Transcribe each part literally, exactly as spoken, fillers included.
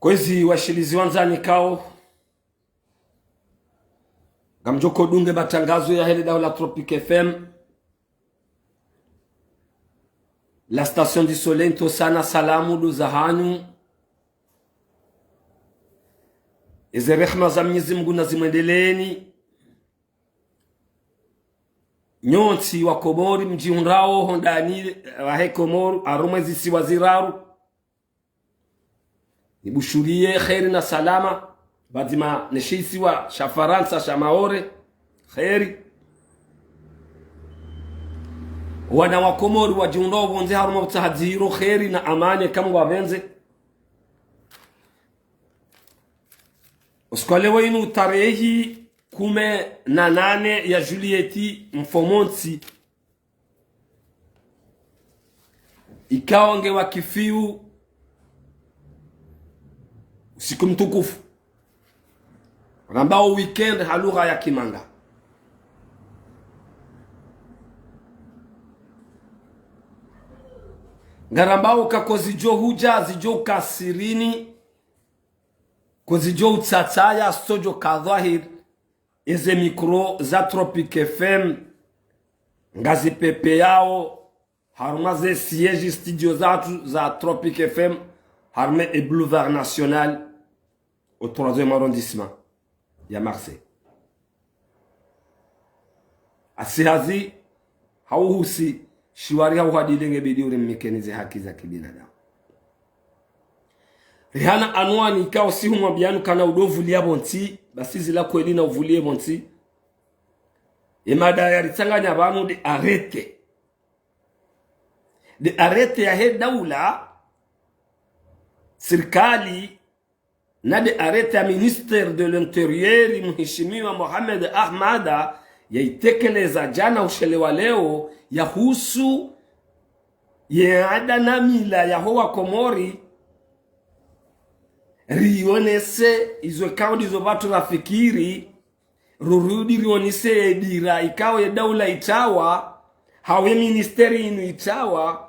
Kwezi washilizi wandzani ikao ngamdjo udunga matangazo yahe le daho la Tropic F M, la station du soleil, ntsosa na salamu ndo zahanyu. Eze rehema za Mwenyezi Mungu nazimwendeleeni. Nyontsi wa Komori mdjihundrao hondani wahe Komori, harumwa ezi siwa ziraru. Nibushuriye kheri na salama, pvadzima ne she isiwa sha Farantsa sha Maore, kheri. Wana wa Komori wadjihundrao pvondze harumwa utsaha dzihiro, kheri na amani, eka Mungu apvendze. Usiku wa leo inu tarehi kume na nane ya Julieti, mfomontsi, ikao nge wakifiu usiku mtukufu, rambao weekend ha lugha ya Kimanga. Ngarambao ka kozidjo hudja, zidjo uka sirini, kozidjo utsatsaya, zitsodjo ka dhwahiri, eze micro za Tropic F M ngazipvepveyao harumwa ze siège, studio zatru za Tropic F M, harumwa e Boulevard National, au troisième arrondissement ya Marseille. Asi hazi hauhusi shiwari hauhadile nge bidi uri mmikeni ze haki za kibinadamu. Rihana anwani ikao si humwambiyanu kana udovuliya pvontsi, basi zila kweli na uvuliye pvontsi. Ye mada yaritsanganya pvanu nde arrêté. Nde arrêté yahe daula, sirikali, na nde arrêté ya ministère de l'Intérieur, mheshimiwa Mohamed Ahmada, yaitekeleza djana ushelewa leo, yahusu ye ada na mila yaho wa Komori, rionese izo ikao ndizo pvatsu rafikiri, rurudi rionese ye dira ikao ye daula itrawa, hau ye ministère inu itrawa,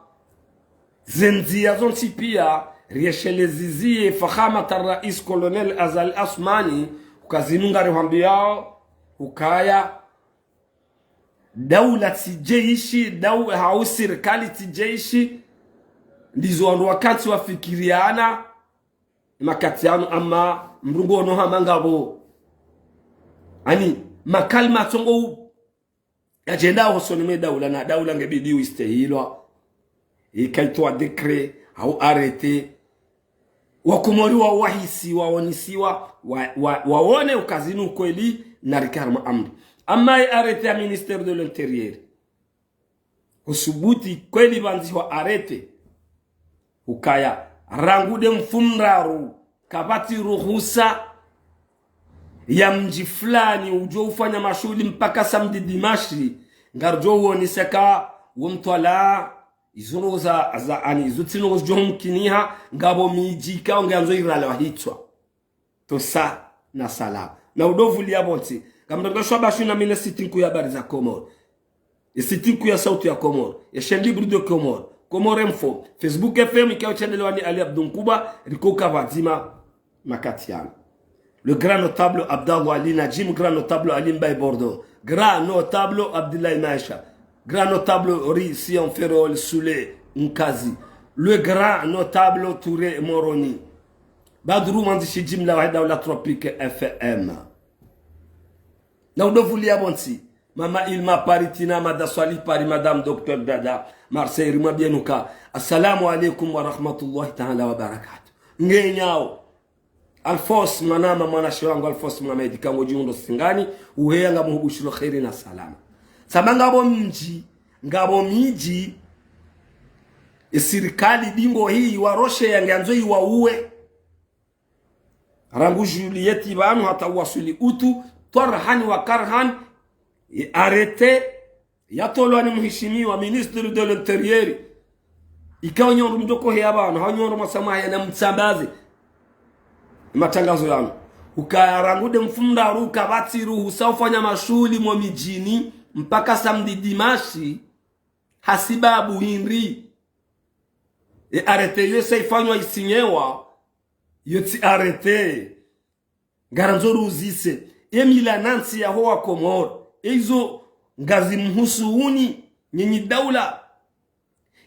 ze ndziya zontsi piya, riesheleze ziye Fakhamat al-Rais Colonel Azali Assoumani, uka zinu ngarihwambiyao, ukaya daula tsi jeshi, dau-, hau sirikali tsi jeshi, ndizo wandru wakantsi wafikiriana, makati yanu, ama mdru ngo ono hama ngapvo, ani, makalima tsongo u-, yadjenda hosoni mwe daula, na daula nge bidi uistehilwa, ikaitowa décret, hau arrêté. Wa Komori wa wahisi, waonisiwa, wa, wa, waone uka zinu kweli na rike harumwa amri. Ama ye arrêté ya ministère de l'Intérieur, husubuti kweli pvandzihwa arrêté, ukaya rangu nde mfumoraru kapvatsi ruhusa ya mdji fulani udjo ufanya mashuhuli mpaka samedi dimanche, ngaridjo uonesa ka wo mtwalaa, izo ndrongo za, za, ani, izo tsi ndrongo zidjo humkiniha, ngapvo midji ikao ngeyandzo iralwa hitswa. Ntsosa na salama. Na udovuliya pvontsi. Ngamdjo shwa pvashu na mi ne site nkuu ya habari za Komori, ye site nkuu ya sauti ya Komori, ye chaîne libre de Comores, Comores Info, Facebook F M, ikao shendelwa ni Ali Abdou Nkuba, riko uka pvadzima makati yanu. Le grand notable Abdallah Ali Najim, grand notable Ali Mbaye Bordeaux, grand notable Abdoulaye Maisha, grand notable Ri Sian Ferrol Soulé Nkazi, le grand notable Touré Moroni. Badru mwandzishi jimla wahe daula Tropic F M. Na udovuliya pvontsi. Mama Ilma Paris, Tina, Mada Swali Paris, Madame Docteur Dada, Marseille, rimwambiyeni uka, assalamu alaikum wa rahmatullahi ta'ala wa barakatuh. Ngenyao. Alphonse, mwanama, mwanashe wangu, Alphonse Mohamed, kango djihundro Singani, uheya ngamhubushiro kheri na salama. Tsamba ngapvo mdji, ngapvo midji, ye sirikali ndingo hii, waroshe ya ngeyandzo iwauwe. Rangu Juillet pvanu hata uwaswili Août, twarhan wa karhan, ye arrêté yatolwa ni mheshimiwa ministre de l'Intérieur. Ikao nyi ondro mdjoko heya pvanu, hau nyi ondro mwasamaha ya na mtsambaze matangazo yanu. Ukaya rangu nde mfumoraru kapvatsi ruhusa ufanya mashuhuli mwa midjini mpaka samedi dimanche, hasibabu hindri. Ye arrêté yo isa ifanywa isinyewa, Iyo tsi arrêté. Ngarandzo ruzise. E mila na ntsi yaho wa Komori. E izo ngazimhusu wunyi, nyinyi daula.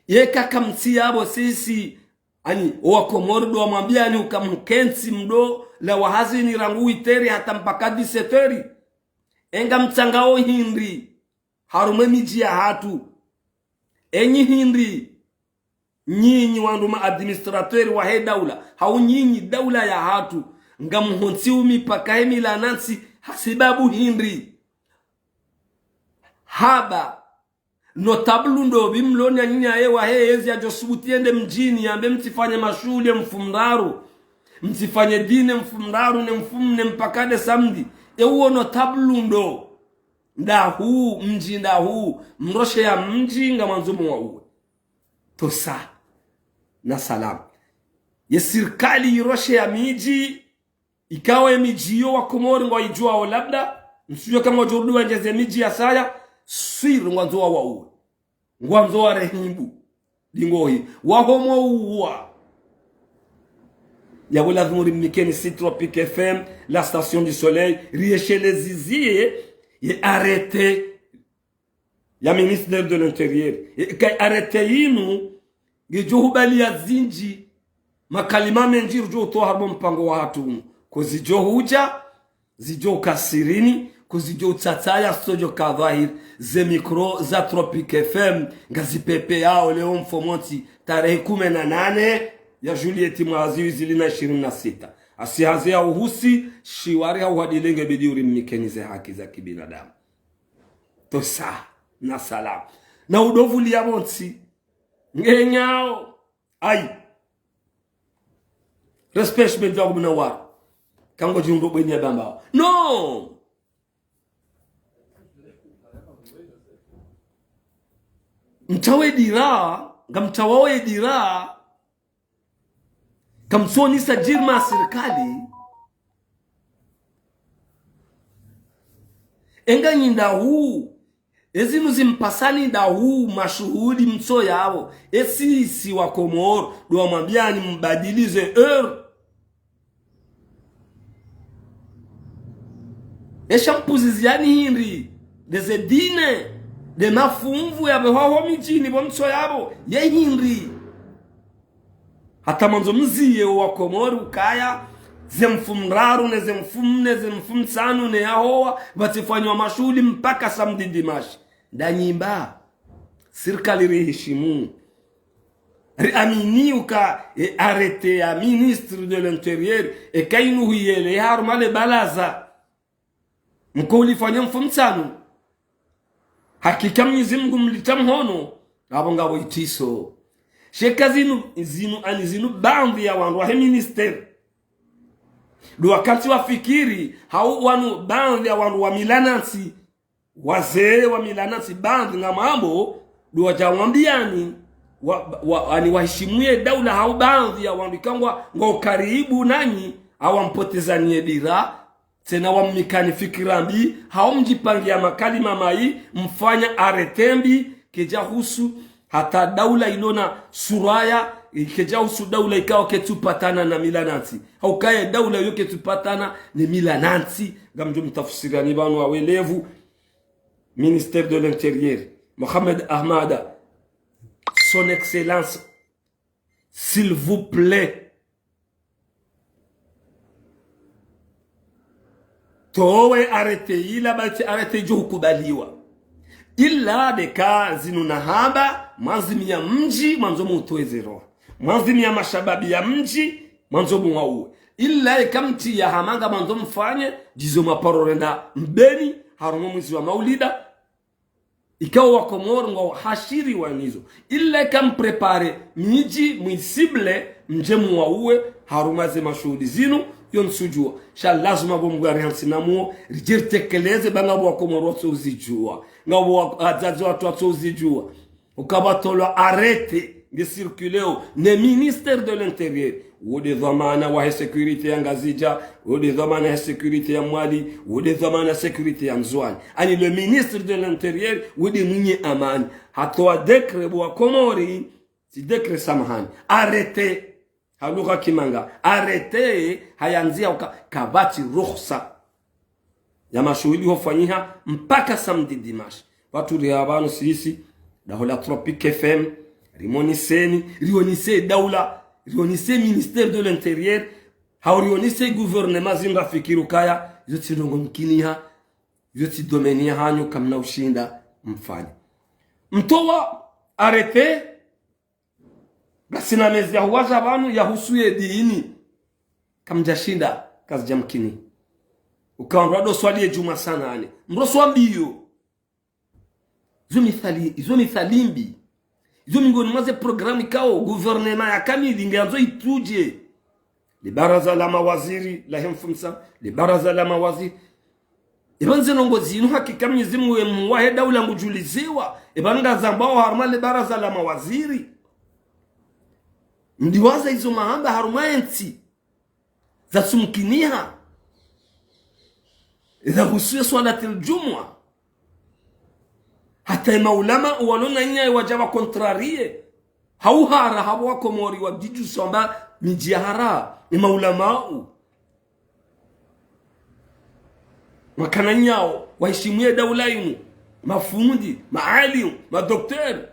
Yeka kamtsi yapvo sisi, ani, owa Komori ndo wamwambiani uka mkentsi mdo lawa hazini rangu huit heures hata mpaka dix-sept heures. E ngamtsangao hindri harumwa e midji yahatru. Enyi hindri, nyinyi wandru ma administrateur wahe daula, hau nyinyi daula yahatru, ngamhontsiwo mipaka he mila na ntsi hasibabu hindri? Haba notable ndo pvi mloni anyinyi aye wahe yezi yadjo subuti yende mdjini yambe mtsifanye mashuhuli mfumoraru, mtsifanye dîner mfumoraru ne mfumonne mpaka nde samedi. E uwo notable ndo ndahu, mdji ndahu, mroshe ya mdji ngamwandzo muwauwe. Tosa na salama. Ye sirikali iroshe ya midji, ikao ye midji iyo wa Komori ngwaidjuwao labda, msudjo ka ngwadjo rudi wandjeze midji ya saya, sûr ngwandzo wawauwe. Ngwandzo warehimbu. Dingohi, waho mwauwa. Yapvo lazimu rimnikeni si Tropic F M, la station du soleil, riesheleze ziye, ye arrêté ya ministre de l'Intérieur. E, ka arrêté yinu, ngidjo hubaliya zindji, makalima mendji ridjo utowa harumwa mpango wahatru unu. Ko zidjo hudja, zidjo uka sirini, ko zidjo utsatsaya sodjo ka dhwahiri, ze micro za Tropic F M, ngazipvepveyao leo mfomontsi, tarehi kume na nane ya juillet mwaha zihwi zili na ishirini na sita. Asi hazi ya uhusi, shiwari ha uhadilenge bidi urimnikeni ze haki za kibinadamu. Tosa na salama. Na udovuliya pvontsi. Ngenyao. Ayi. Respect shimedwa kumina waru. Kangodjiundo bwenya bamba. No! Mtawe dira, ngamtawao ye dira. Kamsonisa djirma sirikali. E nganyi ndahu. E zinu zimpasani ndahu mashuhuli mtso yapvo. E sisi wa Komori, ndo wamwambiani mbadilize heure. E sha mpuziziani hindri, nde ze dîner, nde mafumvu yapvehwa ho midjini pvo mtso yapvo, ye hindri. Hata mwandzo mziye owa Komori ukaya, ze mfumoraru, ne ze mfumonne, ze mfumontsanu, ne yahowa, pvatsifanywa mashuhuli mpaka samedi dimanche. Ndanyi mba. Sirikali rihishimu. Riamini uka e arrêté ya ministre de l'Intérieur, eka inu huyele, harumwa le baraza. Mko ulifanya mfumontsanu. Hakika Mwenyezi Mungu mlitria mhono, ngapvo ngapvo itriso. Sheka zinu, zinu ani zinu baadhwi ya wandru wahe ministère. Ndo wakati wafikiri, hau wanu baadhwi ya wandru wa mila na ntsi, wazee wa mila na ntsi baadhwi ngamwambo, ndo wadja wambiani, wa, wa, ani wahishimuye daula hau baadhwi ya wandru ikao ngwa, ngwa ukaribu nanyi, hawampotezaniye dira, tsena wamnikani fikira mbi, hau mdjipangiya makalima mayi, mfanya arrêté mbi, kedja husu, hata daula ilona suraya, kedja husu daula ikao ketsupatana na mila na ntsi. Hauka ye daula iyo ketsupatana ne mila na ntsi, ngamdjo mtafsirani pvanu wawelevu, ministère de l'Intérieur, Mohamed Ahmada, Son Excellence, s'il vous plaît, towe arrêté ila, ba tsi arrêté idjo hukubaliwa. Ila ndeka zinu nahamba, mwandzimiya mdji, mwandzo mutowe zero. Mwandzimiya mashababi ya mdji, mwandzo muwauwe. Ila eka mtsi ya hama ngamwandzo mfanye, ndizo maparo renda mbeni, harumwa mwezi wa maulida, ikao wa Komori ngwao hashiriwa nizo. Ila eka mpréparé midji, mwiciblé, mdje muwauwe, harumwa ze mashuhuli zinu, yo ntsudjuwa. Sha lazima pvo Mngu yarihantsi na muo, ridje ritekeleze, ba ngapvo wa Komori watso uzidjuwa. Ngapvo wa, wadzadze watru watso uzidjuwa. Uka pvatolwa arrêté, nge circulé o, ne ministère de l'Intérieur. Wo nde dhwamana wahe sécurité ya Ngazidja, wo nde dhwamana he sécurité ya Mwali, wo nde dhwamana sécurité ya Ndzuwani. Ani le ministre de l'Intérieur, wo nde mwinyi amani. Hatowa décret bo wa Komori, tsi décret samahani. Arrêté. ha lugha kimanga, arrêté, hayandzia uka, kapvatsi ruhusa ya mashuhuli hofanyiha mpaka samedi dimanche. Pvatsu riha pvanu sisi, daho la Tropic F M, rimoniseni, rionise daula, rionise ministère de l'intérieur, hau rionise gouvernement, zinu rafikiri ukaya izo tsi ndrongoo mkiniha, izo tsi domaine yahanyu, kamna ushinda mfanye. Mtowa arrêté, ngasina mezi ya huwaja pvanu yahusu ye dini. Kamdjashinda, kazidjamkini. Uka wandru wado swali ye djumwa saa nane. Mroswa mbiyo. Izo mithali, izo mithali mbi. Izo mingoni mwa ze programme ikao gouvernement ya kamili ngeyandzo itrudje. Le baraza la mawaziri, lahe mfumsa, le baraza la mawaziri. Eba nze ndrongoo zinu hakika Mwenyezi Mungu ye Mungu wahe daula ngudjuliziwa. Eba ngazambwao harumwa le baraza la mawaziri. Mdiwaza izo mahamba harumwa entsi zatsumkiniha, zahusu ye swalatil djumwa. Hata ye maulama walona nyayo wadja wa contrarier. Hauhara hapvo Wakomori wadjidjusa wamba midji yahara, ye maulamau. Makana nyawo, waheshimu ye daula inu, mafundi, maalimu, madocteur.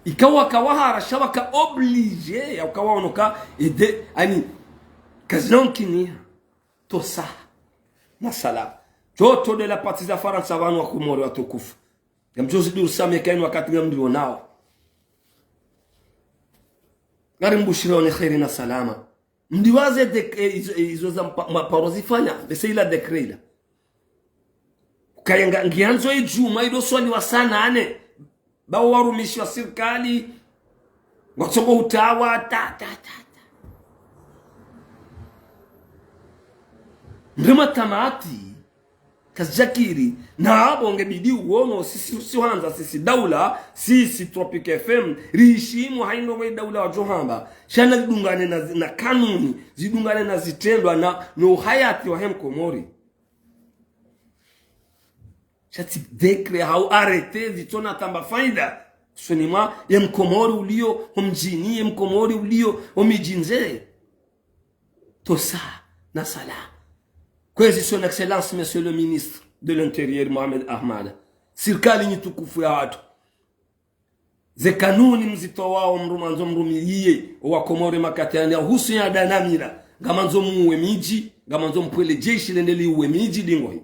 Ikao waka wahara, sha waka obligé, ya uka waono ka, ede, ani, kazina unkiniha. Tosa. Na salama. Djo todela pati za Farantsa pvanu Wakomori watukufu. Ngamdjo zidurusa meka inu wakati ngamdrionao. Ngarimbushirao ne kheri na salama. Mdiwaze dek-, eh, izo, eh, izo za mpa-, maparo zifanya, bese ila décret ila. Ukaya nga, ngiyandzo idjumwa ido swaliwa saa nane. Ba wo warumishi wa sirikali, ngwatsongo utawa, ta, ta, ta, ta. Ndrema tamati, kazidjakiri, na apvo ngebidi uono, sisi, sisi handza, sisi daula, sisi Tropic F M, riheshimu haina ndrongoo ye daula wadjo hamba. Sha na zidungane na zi-, na kanuni, zidungane na zitrendwa na, no uhayati wahe Mkomori. Sha tsi décret hau arrêté zitsona tamba faida. Usoni mwa ye Mkomori uliyo, ho mdjini, ye Mkomori uliyo, ho midji nze. Tosa, na salama. Kwezi son excellence, monsieur le ministre de l'Intérieur, Mohamed Ahmada. Sirikali nyi tukufu yahatru. Ze kanuni mzitowao mru-, mwandzo mrumiliye, owakomori makati yanu yahusu ya danamila. Ngamwandzo muwe midji, ngamwandzo mpvwele jeshi lende liwe midji dingohi.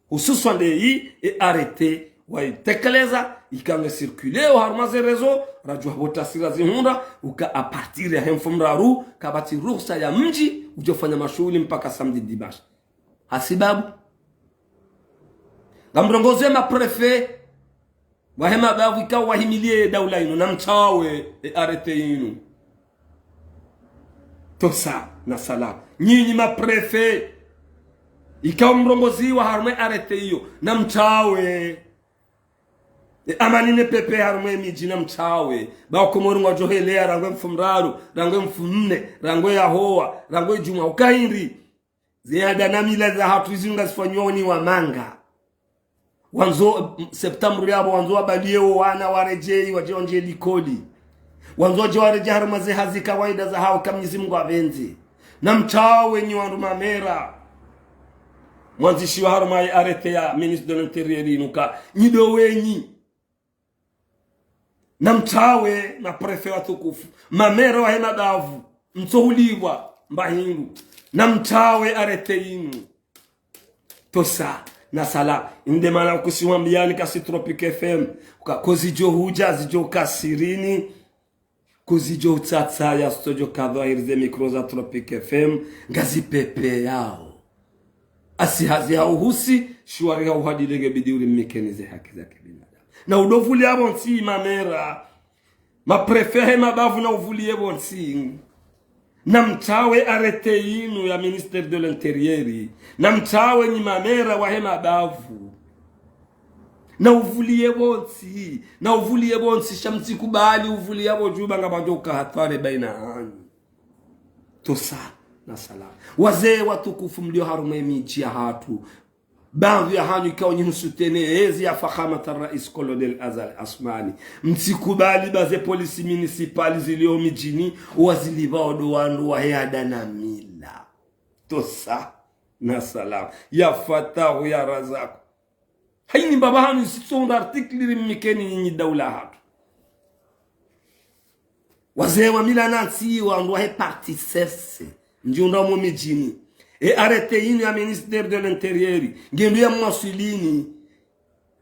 Hususwa ndeyi, e arrêté, waitekeleza, ika nge circulé oharumwa ze réseaux, radjuwa pvo taswira zihundra, uka à partir yahe mfumoraru, kapvatsi ruhusa ya mdji, udjofanya mashuhuli mpaka samedi dimanche. Hasibabu. Ngamrongoze ma préfet, wahe mabavu ikao wahimiliye daula inu, namtsawe e arrêté inu. Tosa, na salama. Nyinyi ma préfet, ikao mrongoziwa harumwa e arrêté iyo, namtsawe. E amani ne pepe harumwa e midji namtsawe. Ba Wakomori ngwadjoheleya rangu e mfumoraru, rangu e mfumnne, rangu e yahowa, rangu e djumwa, uka hindri. Ze ada na mila zahatru izi ngazifanywao ni wamanga. Wandzo, mm, septembre yapvo, wandzo wabaliye wo wana waredjeyi, wadje wandjiye likoli. Wandzo wadje waredjeyi harumwa ze hazi kawaida zahao ka Mwenyezi Mungu apvendze. Namtsawe nyi wandru mamera. Mwandzishiwa harumwa ye arrêté ya ministre de l'Intérieur inu ka nyi ndo wenyi. Namtsawe ma préfet watukufu, mamera wahe mabavu, mtsohulipvwa mba hindru. Namtsawe arrêté inu. Tosa, na salama. Inde mana kusiwambiyani kasi Tropic F M, uka kozidjo hudja, zidjo kasirini, kozidjo utsatsa ya studio kadhwahiri ze micro za Tropic F M, ngazipepeyao. Asi hazi hauhusi, shiwari hauhadile ngebidi urimikeni ze haki za kibinadamu. Na udovuliya pvontsi mamera, ma préfet he mabavu na uvuliye pvontsi. Namtsawe arrêté inu ya ministère de l'Intérieur. Namtsawe nyi mamera wahe mabavu. Na uvuliye pvontsi. Na uvuliye pvontsi, sha mtsikubali uvuliya pvo djuba ngapvadjo uka hatwari baina hanyu. Tosa, na salama. Wazee watukufu mlio harumwa e midji yahatru. Baadhwi yahanyu ikao nyi msoutenez ezi ya Fakhamat Rais Colonel Azali Assoumani. Mtsikubali ba ze police municipale zilio midjini, wazilipvao ndo wandru wahe ada na mila. Tosa na salama. Ya Fatahu, ya Razaku. Hayini mbaba hanyu isitsonda article ri mmikeni nyinyi daula hatru. Wazee wa mila na ntsi, wandru wahe parti sese, ndjiundra mo midjini. E arrêté yinu ya ministère de l'Intérieur, ngendo ya mwaswilini.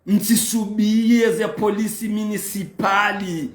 Mtsisubiye ze police municipale.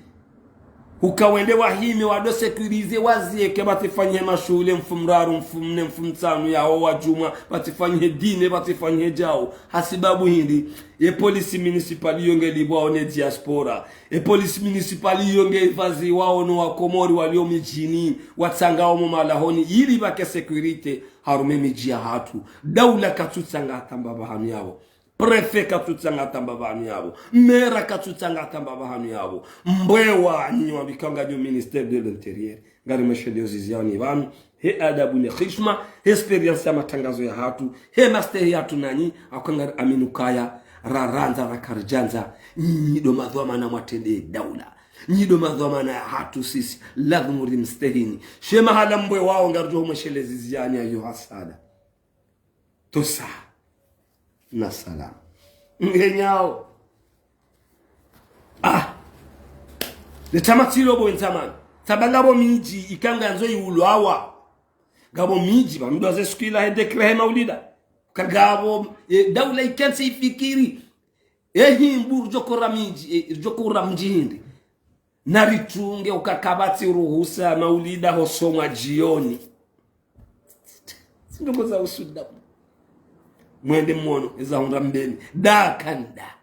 Huka wende wahime wado sécuriser wazieke, batsifanyihe mashuhuli mfumoraru, mfumonne, mfumontsanu, yaho wa djumwa, batsifanyihe dîner, batsifanyihe djao. Hasibabu hindri? Ye police municipale iyo ngelipvwao ne diaspora. Ye police municipale iyo ngeipvaziwao no wakomori walio midjini, watsangao mo malahoni, ili pvake sécurité harumwa ye midji yahatru. Daula katsutsanga hata mbaba hanyu yapvo. Préfet katsutsanga hata mbaba hanyu yapvo. Maire katsutsanga hata mbaba hanyu yapvo. Mbwewa nyinyi wambikao nganyo ministère de l'Intérieur. Ngari mwesheleo ziziani pvanu. He adabu ne hishma, he expérience ya matangazo yahatru, he mastehi yahatru nanyi, haka ngari amini ukaya, rarandza, rakaridjandza, nyinyi ndo madhwamana mwatrende daula. Nyinyi ndo madhwamana yahatru sisi, lazimu rimstehini. She mahala mbwewao ngaridjo mweshelea ziziani ayo hasada. Tosa na salama. Ngenyao. Ah. Le tama tsilo bo ntsamani. Tsaba ngapvo midji ikao ngandzo iulwawa. Ngapvo midji, ba mdru aze siku ila he décret he maulida. Ka ngapvo, e, daula ikentsi ifikiri. E himbu ridjo kora midji, e, ridjo kora mdji hindri. Na ritunge uka kapvatsi ruhusa maulida hosomwa djioni. Zindrongo za usuda. Mwende mwono, eza hundra mbeni. Daka ndaka.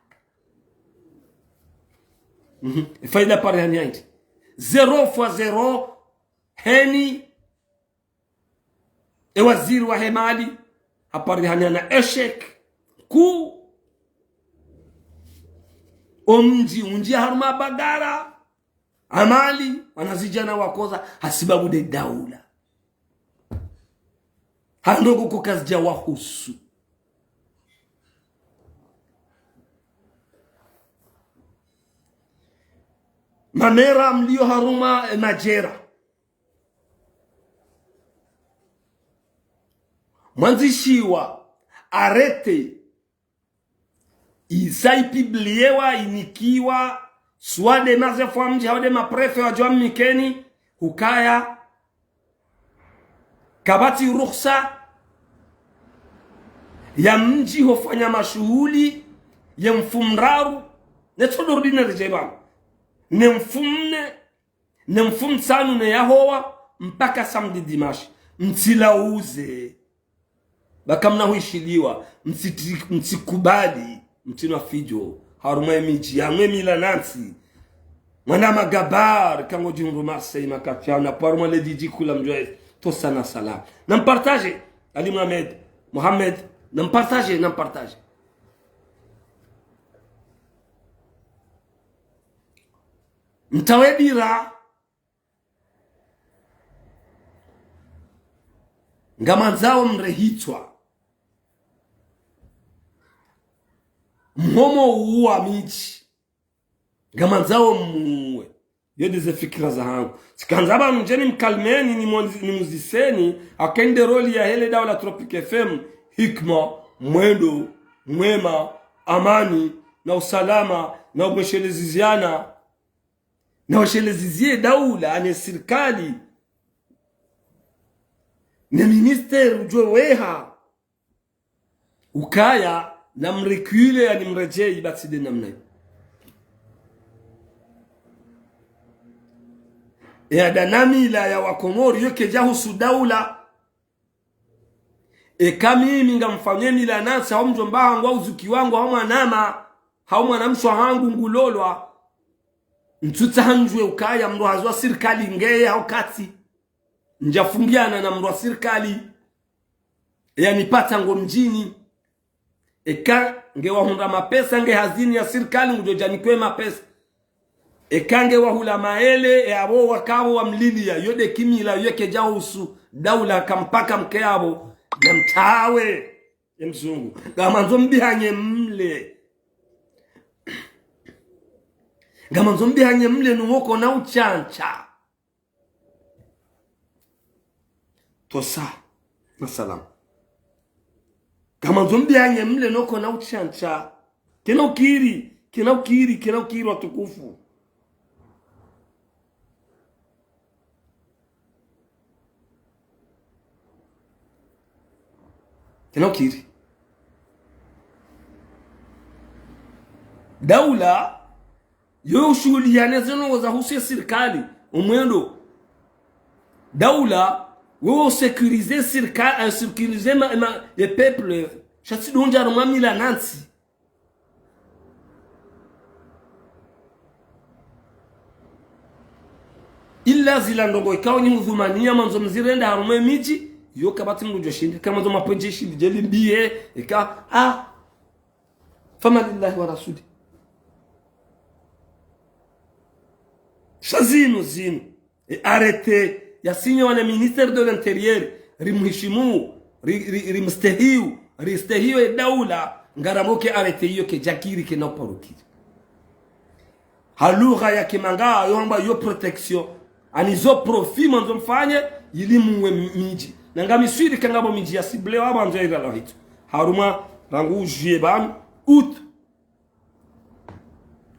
Mhm. Faida pare hani haindi. Zéro fois zéro, heni, e waziri wahe mali, hapare hani hana échec. Ku omdji, undji harumwa bagara, amali, wanazidjana wakoza, hasibabu nde daula. Handrongo ko kazidja wahusu. Mamera mlio harumwa, e, madjera. Mwandzishiwa, arrêté. Isa ipubliewa, inikiwa, soit nde mazefu wa mdji, hau nde mapréfet wadjo wa mmikeni, hukaya, kapvatsi ruhusa ya mdji hofanya mashuhuli, ye mfumoraru, ne tsodo rudi ne ridje pvanu. Ne mfumonne, ne mfumontsanu ne yahowa, mpaka samedi dimanche. Mtsilauze. Ba kamna huishiliwa, mtsiti-, mtsikubali, mtsinwa fidjo, harumwa ye midji, yamwe mila na ntsi. Mwana magabari, kango djihundru Marseille, makati yao, na pvo harumwa le djidji kula mdjwa, tosa na salama. Na mpartage, Ali Mohamed, Mohamed, na mpartage, na mpartage. Mtawe dira, ngamwandzao mrehitswa. Mhomo uwa midji. Ngamwandzao muwe. Yo ndeze fikira zahangu. Tsikandza pvanu ndjeni mkalimeni ni mwanzi-, ni muziseni, haka inde rôle yahe le daula Tropic F M, hikima, mwendo, mwema, amani, na usalama, na umwesheleziziana. Na washelezizie daula, ne sirikali, ne ministère udjo weha. Ukaya, na mreculer, yani mredjei, ba tsi nde namna iyo. E ada na mila ya wakomori, yo kedja husu daula. Eka mimi ngamfanye mila na ntsi, hau mdjomba hangu, hau zuki wangu, hau mwanama, hau mwanamshe hangu ngulolwa, ntsutsaha ndjue ukaya mdru hazi wa sirikali ngeye hau katsi. Ndjafungiana na mdru wa sirikali. Yanipatsa ngo mdjini. Eka nge wahundra mapesa, nge hazini ya sirikali, ngudjo djanikwe mapesa. Eka nge wahula maele, e apvo wakapvo wamlilia, yo nde kimila, yo kedja husu daula, ka mpaka mke apvo, na mtawe. Ye mzungu. Ngamandzo mbihanye mle. Ngamandzo mbihanye mle nuwoko na utsantsa. Tosa. Masalam. Ngamandzo mbihanye mle nuwoko na utsantsa. Kena ukiri, kena ukiri, kena ukiri watukufu. Kena ukiri. Daula, yo ushuhuliane zeno za husu ye sirikali, umwendo. Daula, wewe usécuriser sirikali, eh, sécuriser ma, ma, le peuple, sha tsi ndo ndja harumwa mila na ntsi. Ila zila ndrongoo ikao nyi hudhumaniya mandzo mzirende harumwa ye midji, yo kapvatsi mndru djo shinda, ka mandzo mapvendje shindi dje limbiye, eka, ah, fama lillahi wa rasuli. Sha zinu, zinu. E arrêté ya signé wa ne ministère de l'Intérieur, rimheshimu, ri, ri, rimstehiu, ristehiu e daula, ngarambo ke arrêté iyo kedjakiri kena uparukiri. Ha lugha ya kimanga, yo hamba yo protection. Ani zo profit mandzo mfanye, ili muwe midji. Na ngami sûr ka ngapvo midji ya ciblé wa mandzo ya irala hitu. Harumwa, rangu juillet pvanu, août.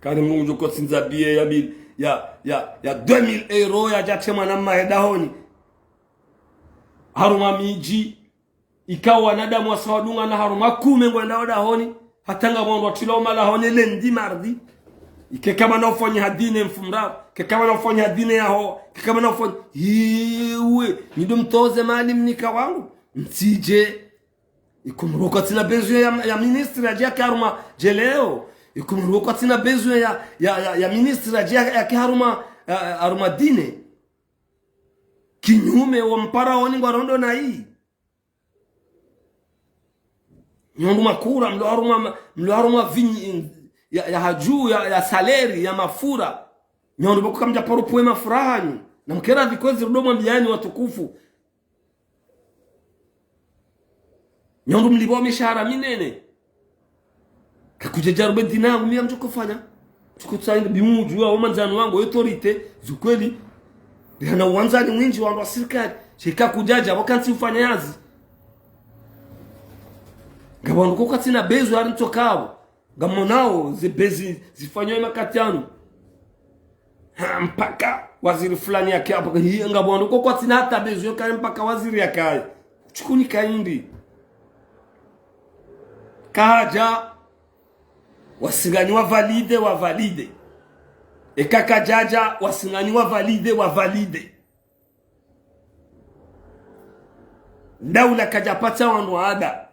Kari mndru ngudjo tsindza billet ya mil, ya, ya, ya deux mille euros yadja tse mwana mma ye dahoni. Harumwa midji, ikao wanadamu wasa wadungana harumwa kume ngwendao dahoni, hata ngapvo wandru watilwao malahoni lundi, mardi. Ike kamwana ufanyiha dîner mfumoraru, ike kamwana ufanyiha dîner yaho, ike kamwana ufanyi-, iwe, nyi ndo mtoze mali mnika wangu, mtsidje. Ikomoro kwatsina besoin ya, ya ministre yadje yake harumwa djeleo. Ikomoro kwatsina besoin ya, ya, ya, ya ministre yadje yake harumwa, ya, ya harumwa dîner. Kinyume wo mpara woni ngwarondo na yi. Nyi ndo makura, mlo harumwa ma, mlo harumwa vinyi, ya, ya hadju, ya, ya salaire, ya mafura. Nyi ndo pvoko kamdja paro pvwe mafura hanyu. Na mkera dhi kwezi rudo mwambiyani watukufu. Nyi ndo mlipvwao mishahara minene. Kakudja djarubu dîner yangu mi ya mdjo kofanya. Mdjo kotsaini bimuju wa mandzani wangu, autorité, zo kweli. Rihana wandzani mwindji wandru wa sirikali. Sha ika kudjadja, wakantsi ufanya hazi. Ngapvo wandru ko kwatsina besoin hari mtsokapvo. Ngamonao ze besoin zifanywa ye makati yanu. Ha, mpaka waziri fulani yake hapvo. Hi, ngapvo wandru ko kwatsina hata besoin kari mpaka waziri yakaye. Tsikuni kayindi. Kadja, wasingani wa validé, wa validé. Eka kadjadja, wasingani wa validé, wa validé. Daula kadja patsa wandru ada.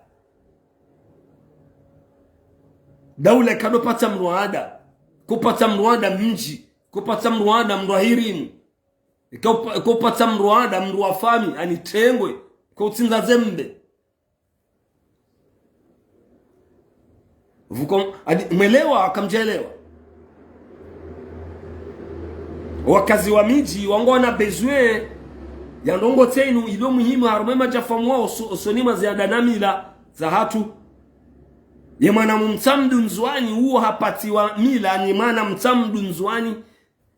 Daula ikado patsa mndru ada. Ko patsa mndru ada mdji. Ko patsa mndru ada mndru wa hirimu. Ko pa, ko patsa mndru ada mndru wa fami, ani tengwe. Ko tsindza zembe. Vuko, adi, mwelewa, kamdjelewa. Wakazi wa midji, wangona besoin ya ndrongoo tsenu, ilo muhimu, harumwa ye madjafamu wao, oso, osoni mwa ziada na mila za hatru. Ye mwana mtsamdu Ndzuani, uwo hapatsiwa mila, ni mwana mtsamdu Ndzuani.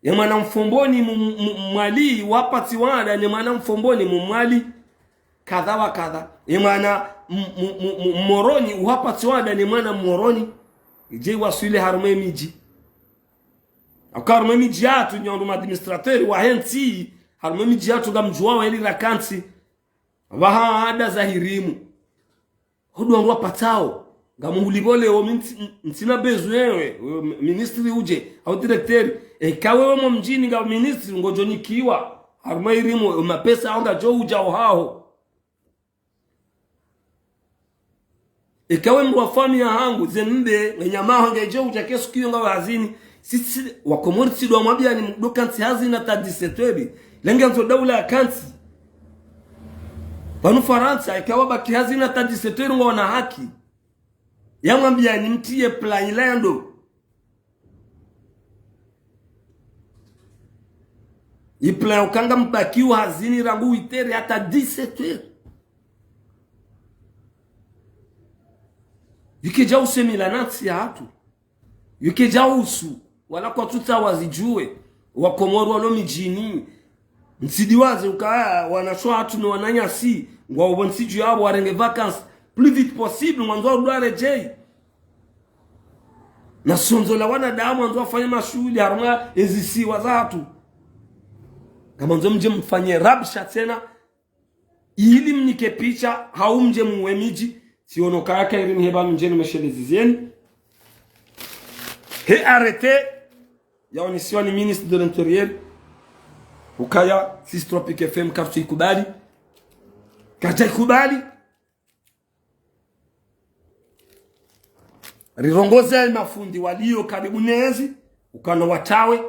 Ye mwana Mfomboni mu, mu, Mwali, wapatsiwa ada, ni mwana Mfomboni mu Mwali. Kadha wa kadha. Ye mwana m, m, m, m, Moroni, uhapatsiwa ada, ni mwana Moroni. Idje iwaswili harumwa ye midji. Aka harumwa ye midji yatru, nyi ndo ma administrateur wahe ntsi, harumwa ye midji yatru ngamdjuwao heli rakantsi. Pvaha ada za hirimu. Ho ndo wandru wapatsao. Ngamuhulipvo leo mi ntsi, ntsina besoin wewe, wewe mi, ministre udje, au directeur. Eka wewe mo mdjini nga ministre, ngodjo nikiwa. Harumwa hirimu, mapesa yao ngadjo udja ohaho. Eka we mndru wa fami yahangu, zembe, nge nyama yaho ngedjo udja kesu kiyo ngawe hazini. Sisi, wakomori tsi ndo wamwambiyani mdo kantsi hazini hata dix-sept heures. Lenge ndzo daula ya kantsi. Pvanu Farantsa, eka wabaki hazini hata dix-sept heures ngwaona haki. Yamwambiyani mtriye plan ilando. Ye plan uka ngambakiwo hazini rangu huit heures hata dix-sept heures. Yike djausu emila na ntsi yahatru. Yike djausu, wala kwatsutsaha wazidjuwe, wakomori walo midjini. Mtsidiwaze ukaya wanashe wahatru no wananyasi, ngwao pvo ntsi dju yapvo warenge vacances, plus vite possible, ngwandzo warudi waredjeyi. Na sondzo la wanadamu wandzo wafanye mashuhuli harumwa ezisiwa zahatru. Ngamwandzo mdje mfanye rabsha tsena, ili mnike picha, hau mdje muwe midji, tsiono kaya kayiri niheba mdje nimeshelezi zeni. He arrêté, yaonisiwa ni ministre de l'Intérieur, ukaya, sisi Tropic F M, kartsuikubali. Kartsuikubali. Rirongoze mafundi walio karibu nezi, ukana watawe.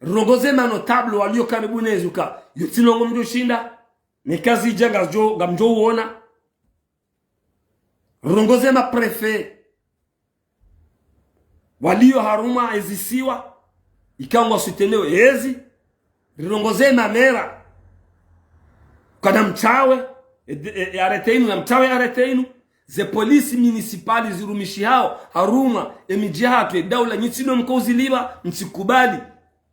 Rirongoze ma notables walio karibu nezi uka, yo tsi ndrongoo mdjo shinda, ne Ngazidja ngamdjo, ngamdjo uona. Rirongoze ma préfets walio harumwa ezisiwa, ikao ngwa soutenir ezi. Rirongoze ma maires, kana mtawe, e, e, e arrêté inu, na mtawe arrêté inu. Ze police municipale zirumishihao harumwa emidji yahatru, e daula, nyi tsi ndo mko uzilipva, mtsikubali.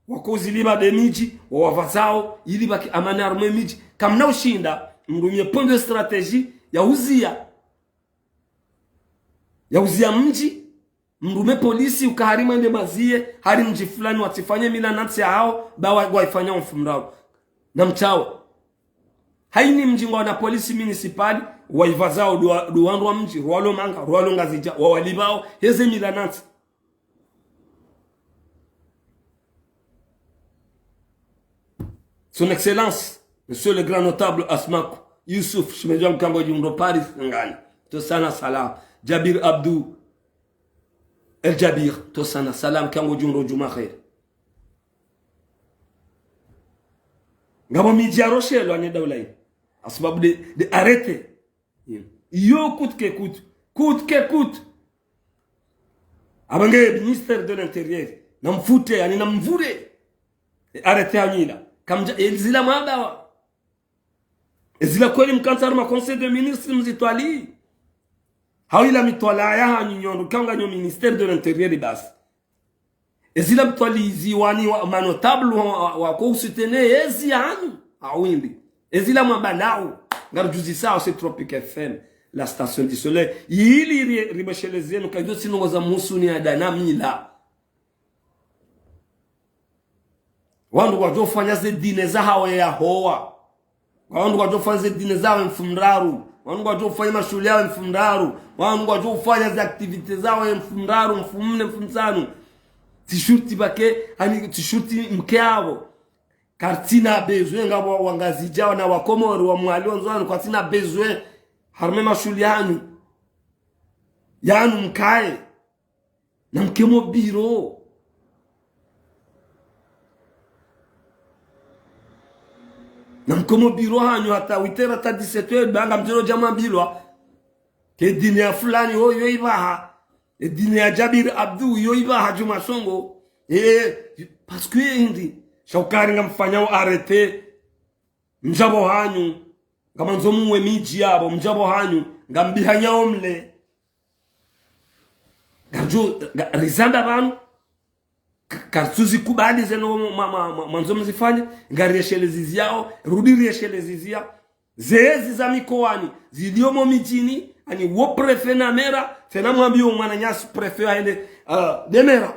Wako uzilipva nde midji, wawapvazao, ili pvake amani harumwa emidji. Kamna ushinda, mrumie point de stratégie ya uziya, ya uziya mdji, mrume polisi uka hari mwende mwaziye, hari mdji fulani watsifanye mila na ntsi yahao, ba wa, waifanya mfumraru. Na mtawe. Hayina mdji ngwawo na police municipale, waipvazao ndo wa, ndo wandru wa mdji, rwalo Manga, rwalo Ngazidja, wawalipvao, heze mila na ntsi. Son Excellence, Monsieur le Grand Notable Asmaku Youssouf, shemedji wa mkango djumro Paris, ngani. Tosa na salam. Djabir Abdou El Djabir, tosa na salam, mkango djumro djumwa kheri. Ngapvo midji yaroshelwa ne daula inu. Hasababu nde, nde arrêté. Iyo coûte que coûte. Coûte que coûte. Amba nge ministère de l'Intérieur. Na mfute, yaani na mvure. E arrêté hanyu ila. Kamdja, ezila mwabawa. Ezila kweli mkantsi harumwa conseil de ministres mzitwalii. Hau ila mitwalaa yahanyu nyondo, kanga nyo ministère de l'Intérieur basi. Ezila mtwalii ziwani wa, ma notables wa, wa, wako usoutenir ezi yahanyu. Hau imbi. Ezila mwamba nao. Ngarudjuzisao se Tropic F M, la station du soleil. Ili ri, ribesheleze zinu, kayizo tsi ndrongoo za muhusuni ya dana mila. Wandru ngwadjo ufanya ze dîner zahao ya hoa. Wandru ngwadjo ufanya ze dîner zahao mfumraru. Wandru ngwadjo ufanya mashuhuli yahao mfumraru. Wandru ngwadjo ufanya ze activités zahao mfumraru, mfumne, mfumtsanu. Tsi shurti pvake, yaani tsi shurti mke apvo. Kartsina besoin ngapvo wa, wa Ngazidja na wa Komori, wa Mwali, wa Ndzuani, kartsina besoin. Harumwa mashuhuli yanu. Yanu mkaye. Na mke mo biro. Na mke mo biro hanyu hata huit heures hata dix-sept heures, ba ngamdjelo dja mwambilwa. Ke dîner ya fulani, ho, yo ipvaha. E dîner ya Djabir Abdou, yo ipvaha djumwa songo. E, parce que hindri. Sha ukaya ngamfanyao arrêté. Mdjapvo hanyu. Ngamwandzo muwe midji yapvo, mdjapvo hanyu. Ngambihanyao mle. Ngadjo, nga, rizamba pvanu. Ka, kartsuzikubali zinu mwa, mwa, mwa, mwandzo mzifanye, ngarieshelezezao, rudi rieshelezea. Zezi za mikowani, zilio mo midjini, yaani wo préfet na maire, tsena mwambiye wo mwananyasi préfet wahele, ah, nde maire.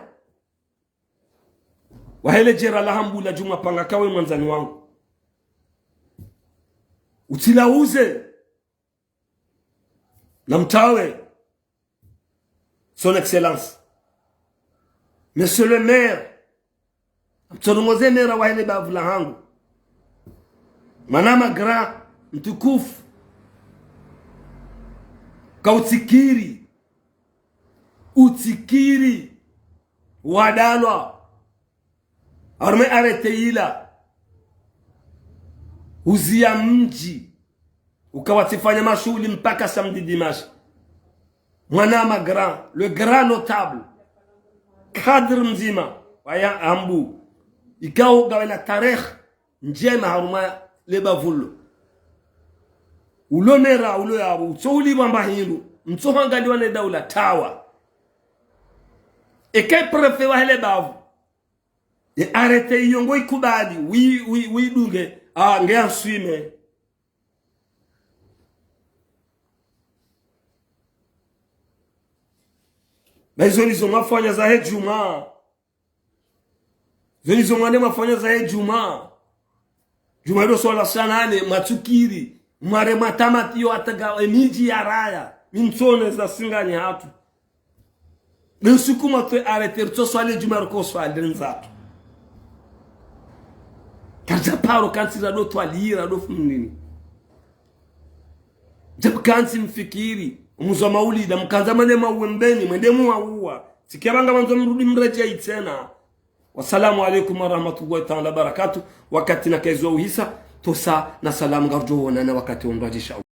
Wahele djera la Hambula djumwa panga kawe mwandzani wangu. Utsilauze. Na mtawe. Son Excellence. Monsieur le maire. Mtsorongoze maire wahele bavu la hangu. Mwanama grand, mtukufu. Ka utsikiri. Utsikiri. Wadalwa. Harumwa arrêté ila. Uziya mdji. Uka watsifanya mashuhuli mpaka samedi dimanche. Mwanama grand, le grand notable. Cadre mdzima, wa ya Hambu. Ikao ngawe na tarehi ndjema harumwa le bavu lo. Ulo maire, ulo yapvo, utso ulipvwa mba hindru. Mtsohangaliwa ne daula tawa. Eka préfet wa hele bavu, ye arrêté iyo ngo ikubali, wi, wi, widunge, ah, nge answime. Ba izo nizo mwafanya zahe djumwa. Zo nizo mwande mwafanya zahe djumwa. Djumwa ilo swala sha nane, mwatsukiri. Mware mwatamatiyo hata nga emidji ya raya. Mi ntsone za singani hatru. Nge nsuku mwatwe arrêté, rutso swali djumwa ruko swali ndzatru. Karidja paro kantsi rado twalira, rado fumnini. Djapvo kantsi mfikiri, umuzwa maulida, mkandza mwende mauwe mbeni, mwende muwauwa. Tsikia pvanga mwandzo mrudi mredjei tsena. Wassalamu alaikum warahmatullahi taala wabarakatuh. Wakati na kaizo uhisa, tosa na salamu ngarudjo wonana wakati wa mradji insha Allah.